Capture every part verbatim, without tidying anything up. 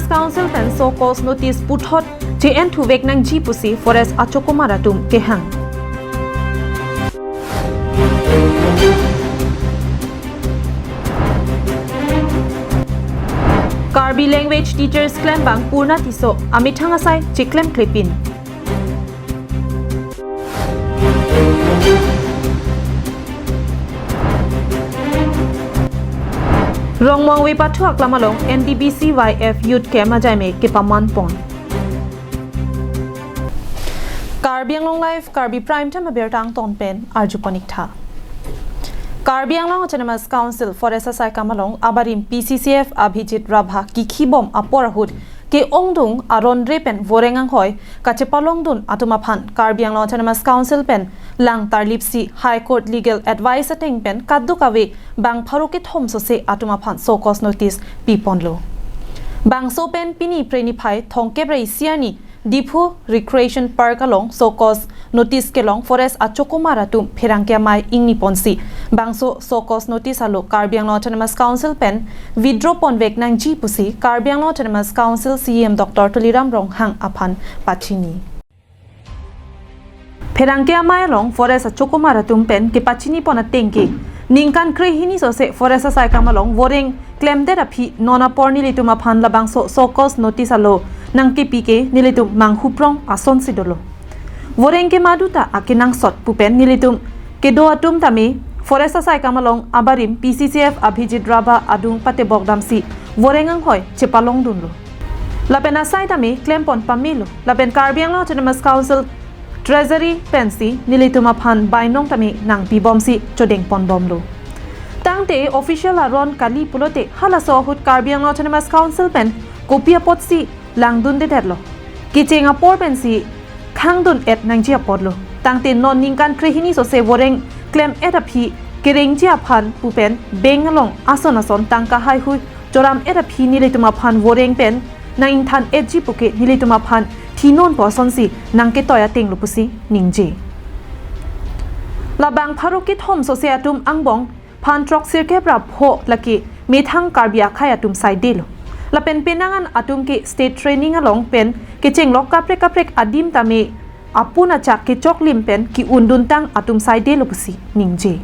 Council pen show cause notice puthot che-en thuvek nangji pusi forest achokomar atum kehang. Karbi Language Teachers klembang Purna Tisso amethang asai cheklem klepin. Rongmongve pathu aklam along N D B C Y F Youth Camp ajaime kepaman pon. Karbi Anglong Live, Karbi Prime Time abirta angton pen arjupon ik tha. Karbi Anglong Autonomous Council Forest asaikam along abarim P C C F Abhijit Rabha kikhibom apor ahut ke-ongdung aron re pen voreng anghoi kachepalongdun atum aphan Karbi Anglong Autonomous Council pen lang tarlipsi High Court legal advice ateng pen kadokave bang pharo kethom sose atum aphan show cause notice piponlo. Bangso pen pini Phre niphai thomkep ra isi arni Diphu Recreation Park along show cause notice kelong forest achokomar atum pherangke amei ingni ponsi bangso show cause notice alo Karbi Anglong Autonomous Council pen withdraw ponvek nangji pusi Karbi Anglong Autonomous Council C E M Doctor Tuliram Ronghang aphan pachini. Pherangke amei along forest achokomar atum pen kepachini pon ateng ke ningkan krehini sose forest asaikam along voreng klemdet aphi non apor nelitum aphan labangso show cause notice alo nangkepi ke nelitum manghuprong asonsi dolo. Voreng ke madu ta akenangsot pu pen nelitum kedo atum tame forest asaikam along abarim P C C F Abhijit Rabha adung patebok damsi voreng anghoi chepalongdunlo. Lapen asai tame klempon pamelo. Lapen Karbi Anglong Autonomous Council Treasury pensi nelitum aphan bainong tame nangpibomsi chodengponbomlo. Tangte official aron kali pulote halaso ahut Karbi Anglong Autonomous Council pen kopi apotsi langdundedetlo. Kecheng apor pensi khangdun-et nangji apotlo. Tangte non ningkan krehini sose voreng klem-et aphi kerengji aphan pu pen bank along ason ason tangka haihui choram-et aphi nelitum aphan voreng pen nang-ingthan-etji puke nelitum aphan thi nonpo asonsi nangketoi atenglo pusi ningje. Labang pharo kethom sose atum angbong phan throksirkep ra pho lake methang Karbi akhei atum saidelo. Lapen penang an atum ke state training along pen kechenglok kaprek kaprek adim tame apun achak kechoklim pen ki-unduntang atum saidelo pusi ningje.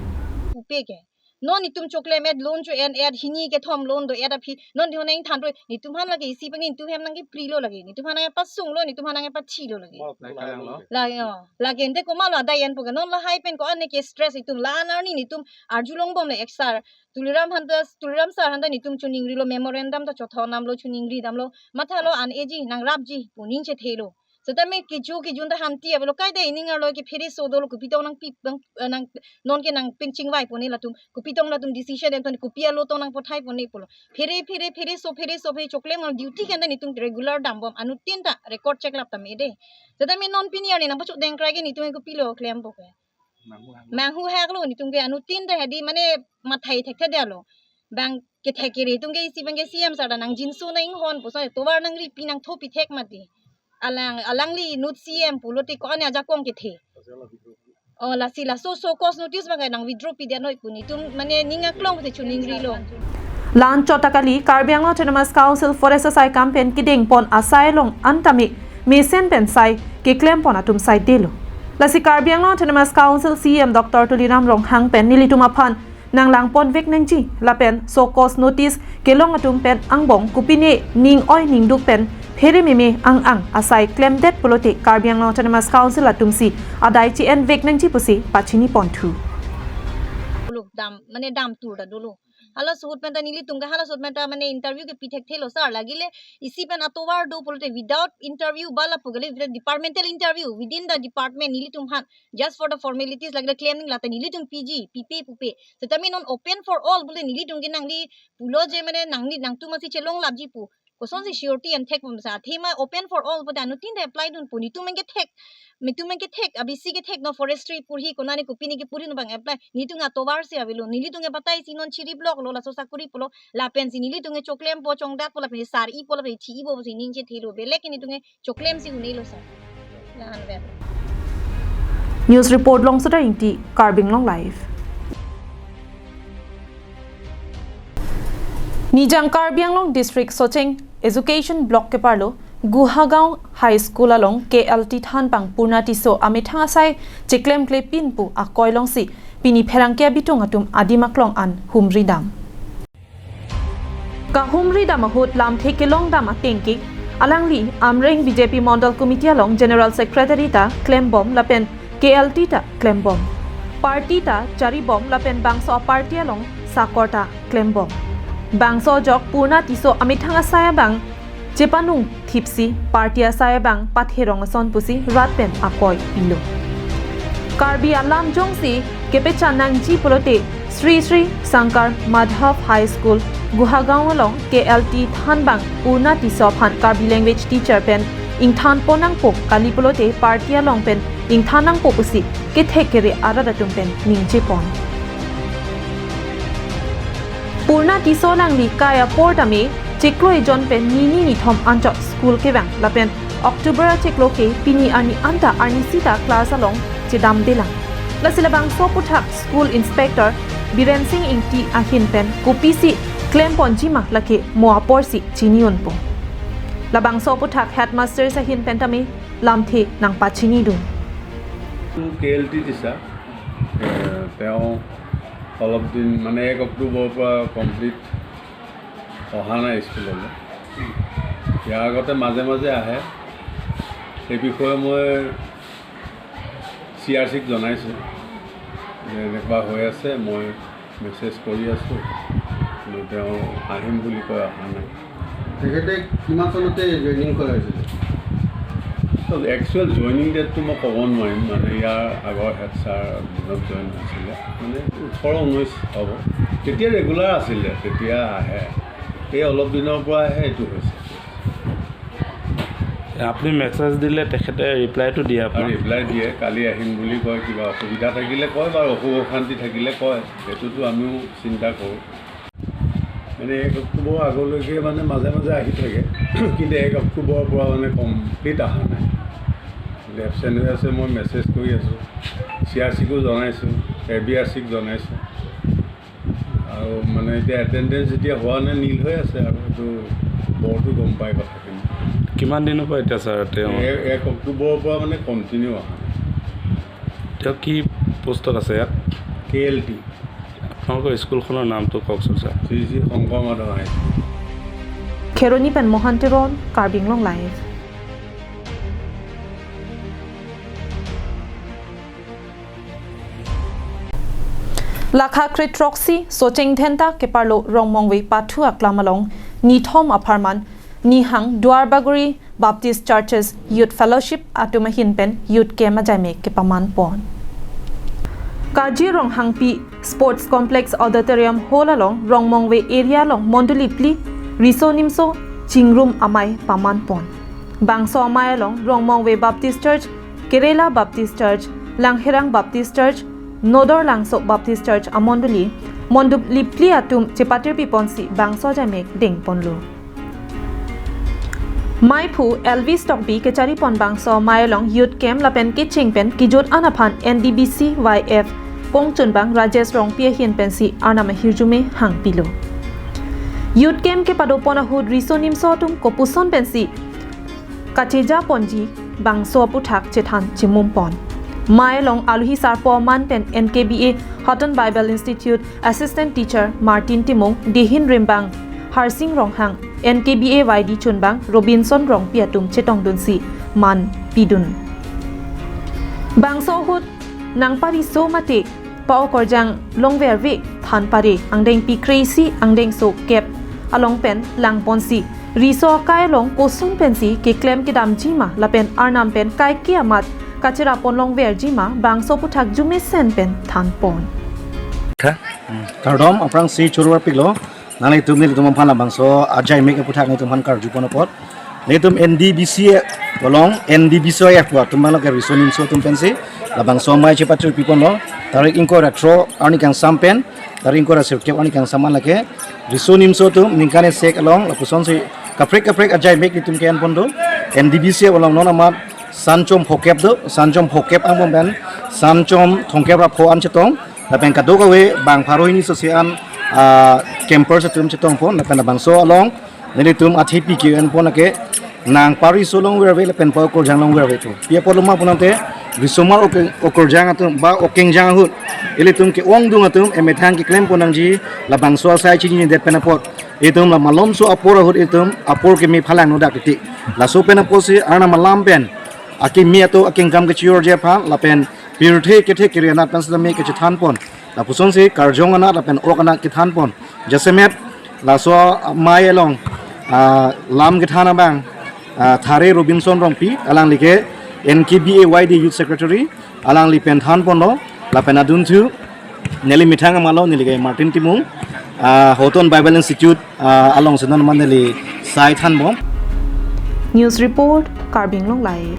Pupe ke. Non netum choklem-et loan cho-en-et hini kethom loan do-et aphi. Non dihon nang than roi. Netum aphan lake isi pang netum hem nangkeprilo lake. Netum aphan nangkepasunglo, netum aphan nangkepathilo lake. Mop, lake lo. Lake, oh. Lake ente komatlo adai enpo ke. Non lahai pen ko-an ne ke stress netum la-an arni netum arjulongbomle ek sar. Tuliram aphan ta, Tuliram sir aphan ta netum choningrilo memorandum ta chothon damlo choningri damlo. Mathalo an eji nangrapji pu ning chethelo. Setame kecho kejun ta hamti avelo kaita ining arlo ke phere so dolo kopi tong nangpi bang, eh, nang non ke nangpinchingvai pone latum kopi tong latum decision enton kopi alo tong nangpothai pone pulo. Phere phere phere so phere so phere choklem nang duty kan ta netum regular dambom anuttin ta record check lap tame de. Setame non pini arni nangpachok dengkrai ke netum kopilo klempo ke. Manghu hak. Manghu haklo netum ke anuttin ta hadi mane mathai thekthedetlo. Bang kethek kere netum ke isi bang ke C M sir ta nangjinso nanghon puson tovar nangripi nangthopi thek mati. Alang alangli inut C M pulote ko-an ajakong kethe. Oh, lasi laso show cause notice bang nang withdraw pidet noi pu netum mane ning aklong te choningrilo. La-an chot ta kali Karbi Anglong Autonomous Council Forest asaikam pen kedengpon asai along an tame mesen pen sai keklempon atum saidelo. Lasi Karbi Anglong Autonomous Council C E M Doctor Tuliram Ronghang pen nelitum aphan nanglangponvek nangji lapen show cause notice kelong atum pen angbong kopine ning oi ningduk pen phere meme ang-ang asai klemdet pulote Karbi Anglong Autonomous Council atumsi adai che-envek nangji pusi pachiniponthu. Uluk dam, mane dam tur ta dolo. Halaso ahut pen ta nelitum ke halaso ahut pen ta mane interview kepi thekthelo sir lagile isi pen atovar do pulote without interview ba lapu kali without departmental interview within the department nelitum aphan just for the formalities lagile claiming lata nelitum piji pipe pupe. Setame non open for all pulote nelitum ke nangli pulo je mane nangli nangtum asi chelonglapji pu. Kosonsi surety an thek pum sa athema open for all pulote anuttin ta apply dun pu netum ke thek. Netum ke thek, abisi ke thek no forestry purhi konane kopine ke purhi no bang apply. Netum atovar si avelo. Nelitum ke batai si non chiri block lo laso sakuri pulo. Lapensi nelitum ke choklempo chongdakpo lapen sar-ipo lapen thi-ipo si ning chethelo. Belek ke netum ke choklemsi un-elo sir. La-an vet. News report Longsota Ingti, Karbi Anglong Live. Nijang Karbi Anglong District Socheng Education Block keparlo Guhagaon High School along K L T thanbang Purna Tisso amethang asai cheklemklepin pu akoi longsi pini pherangke abitung atum adim aklong an humridam. Kahumridam ahut lamthe kelongdam atengke alangli Amreng B J P Mondol Committee along General Secretary ta klembom lapen K L T ta klembom. Party ta charibom lapen bangso party along sakor ta klembom. Bangso ajok Purna Tisso amethang asai abang chepanung thipsi party asai abang patherong ason pusi rat pen akoi pilo. Karbi alam jongsi kepechan nangji pulote Sri Sri Shankar Madhav High School Guhagaon along K L T thanbang Purna Tisso aphan Karbi language teacher pen ingthanpon nangpo, kali pulote party along pen ingthan nangpo pusi kethek kere arat atum pen ningjepon. Purna Tisso alangli kai apor tame chiklo ejon pen nini nithom anchot school kevang lapen October achiklo ke pini arni anta arni sita class along chedamdelang. Lasi labangso aputhak School Inspector Biren Singh Ingti ahin pen kopisi klemponji ma lake mo aporsi chini unpo. Labangso aputhak headmasters ahin pen tame lamthe nangpachinidun. K L T teacher, এ, তেওঁ অলপ দিন মানে এক অক্টোবৰৰ পৰা কমপ্লিট অহা নাই স্কুললৈ। ইয়াৰ আগতে মাজে মাজে আহে। সেই বিষয়ে মই চি আৰ চিক জনাইছোঁ যে এনেকুৱা হৈ আছে, মই মেছেজ কৰি আছোঁ, কিন্তু তেওঁ আহিম বুলি কৈ অহা নাই। তেখেতে কিমান চনতে জইনিং কৰা হৈছিলে? একচুৱেল জইনিং ডেটটো মই ক'ব নোৱাৰিম, মানে ইয়াৰ আগৰ হেড ছাৰ দিনত জইন হৈছিলে, মানে ওঠৰ ঊনৈছ হ'ব। তেতিয়া ৰেগুলাৰ আছিলে, তেতিয়া আহে। এই অলপ দিনৰ পৰাহে এইটো হৈছে। আপুনি মেছেজ দিলে তেখেতে ৰিপ্লাইটো দিয়ে আৰু আপোনাক? ৰিপ্লাই দিয়ে, কালি আহিম বুলি কয়, কিবা অসুবিধা থাকিলে কয় বাৰু, অসুখ অশান্তি থাকিলে কয়, সেইটোতো আমিও চিন্তা কৰোঁ। মানে এক অক্টোবৰ আগলৈকে মানে মাজে মাজে আহি থাকে, কিন্তু এক অক্টোবৰৰ পৰা মানে কমপ্লিট অহা নাই, এবচেণ্ট হৈ আছে। মই মেছেজ কৰি আছোঁ, চি আৰ চিকো জনাইছোঁ, এ বি আৰ চিক জনাইছোঁ, আৰু মানে এতিয়া এটেণ্ডেঞ্চ এতিয়া হোৱা নাই, নীল হৈ আছে আৰু এইটো বৰ্ডটো গম পাই কথাখিনি। কিমান দিনৰ পৰা এতিয়া ছাৰ তেওঁ? এ-, এক অক্টোবৰৰ পৰা মানে কণ্টিনিউ অহা নাই। তেওঁ কি পোষ্টত আছে ইয়াত? কে এল টি। আপোনালোকৰ স্কুলখনৰ নামটো কওকচোন sir. Shri Shri Shankar Madhab high school. Kheroni pen Mohan Teron, Karbi Anglong Live. Lakha kre throksi Socheng Dhenta keparlo Rongmongve Pathu Aklam along nithom apharman Nihang Duarbagori Baptist Churches Youth Fellowship atum ahin pen Youth Camp ajaimek kepaman pon. Kaji Ronghangpi Sports Complex Auditorium Hall along Rongmongve area along mondoli phli Riso Nimso Chingrum amei paman pon. Bangso amei along Rongmongve Baptist Church, Kerala Baptist Church, Langherang Baptist Church, Nodor Langso Baptist Church amondoli mondoli phli atum chepatir piponsi bangso ajaimek dengponlo. Meiphu Elvis Tokbi kecharipon bangso amei along Youth Camp lapen kecheng pen kejut an aphan N D B C Y F kongchunbang Rajesh Rongpi ahin pensi arnam ahirjume hangpilo. Youth Camp kepadopon ahut Riso Nimso atum kopuson pensi kacheja ponji bangso aputhak chethan chimum pon. Amei along aluhi sarpo aman pen N K B A Houghton Bible Institute Assistant Teacher Martin Timung, Dehin Rimbang, Harsing Ronghang, N K B A Y D chunbang Robinson Rongpi atum chetongdunsi man pidun. Bangso ahut nangpariso mate pa-okorjang longverve than pare angdengpi kre-isi angdengso kep along pen langponsi riso akai along koson pensi keklem kedamji ma lapen arnam pen kaike amat kacherapon longverji ma bangso aputhak jumesen pen thanpon. Kardom, aphrangsi choro-arpiklo. Nanglitum nelitum aphan labangso ajaimek aputhak nelitum aphan karjupon apot, nelitum N D B C along, N D B C Y F atum abang lo ke Riso Nimso atum pensi labangso amei chepatir piponlo. Tarik ingkoi ra thro arni kangsam pen tarik ingkoi ra sirkep arni kangsam an lake Riso Nimso atum ningkan isek along lapusonsi kaprek kaprek ajaimek nelitum ke-enpon do. N D B C along non amat sanchom phokep do, sanchom phokep angbong pen sanchom thomkep ra pho an chetong, lapen kadokave bang pharo hini sosi an, ah, campers atum chetongpon, lapen labangso along Nelitum athepi ke-enpon ake nang pariso longverve lapen pa-okarjang longverve thu. Pi apotlo ma pulote grisomar oke-, okarjang atum ba okengjang ahut ilitum ke-ongdung atum emethang keklempon nangji, labangso asai chinine det pen apot itum la malomso apor ahut itum apor keme phalangno dak titi. Laso pen apotsi Arnam alam pen akimi atum akengkam kechirorji aphan lapen pirthe kethe kiri anat pen setame kechethanpon. Lapusonsi karjong anat lapen ok anat kethanpon. Jasemet laso amei along, ah, lam kethan abang, ah, Thare Robinson Rongpi, alangli ke N K B A Y D Youth Secretary, alangli pen thanponlo, lapen adunthu neli methang amalo, neli ke Martin Timung, ah, Houghton Bible Institute, ah, alongsi non man neli sai thanbom. News report, Karbi Anglong Live.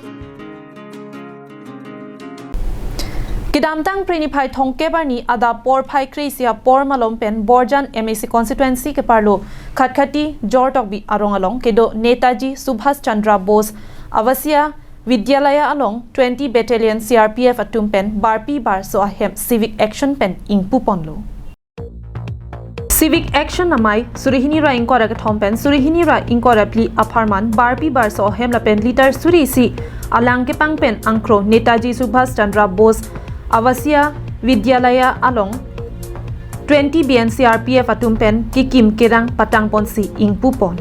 Kedamtang Phre niphai thomkep arni adap porphai kre-isi apor malom pen Borjan M A C constituency keparlo Khatkhati Jortokbi arong along kedo Netaji Subhash Chandra Bose Avasiya Vidyalaya along twenty Battalion C R P F atum pen barpi barso ahem civic action pen ingpuponlo. Civic action amei suri hini ra ingkoi ra kethom pen suri hini ra ingkoi ra phli apharman barpi barso ahem lapen litre suri isi alang kepang pen angkro Netaji Subhash Chandra Bose Avasiya Vidyalaya along twenty B N C R P F atum pen kekim kerang patangponsi ingpupon.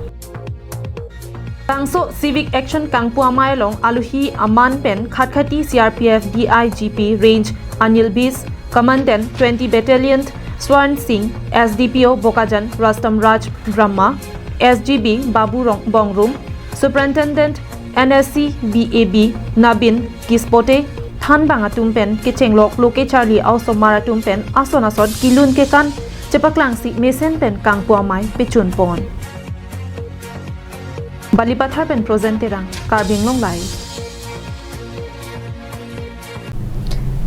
Bangso civic action kangpu amei along alohi aman pen Khatkhati C R P F D I G P Range Anil Bis, Commandant twenty Battalion Swarn Singh, S D P O Bokajan Rustom Raj Brahma, S G B Babu Rong-, Bongrum, Superintendent N S C B A B Nabin Kispote, thanbang atum pen kechenglok loke charli a-osomar atum pen ason asot kelun kekan chepaklangsi mesen pen kangpu amei pechunpon. Balipathar pen Projen Terang, Karbi Anglong Live.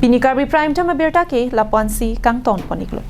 Pini Karbi Prime Time abirta ke lapu-ansi kangtonpon-iklo.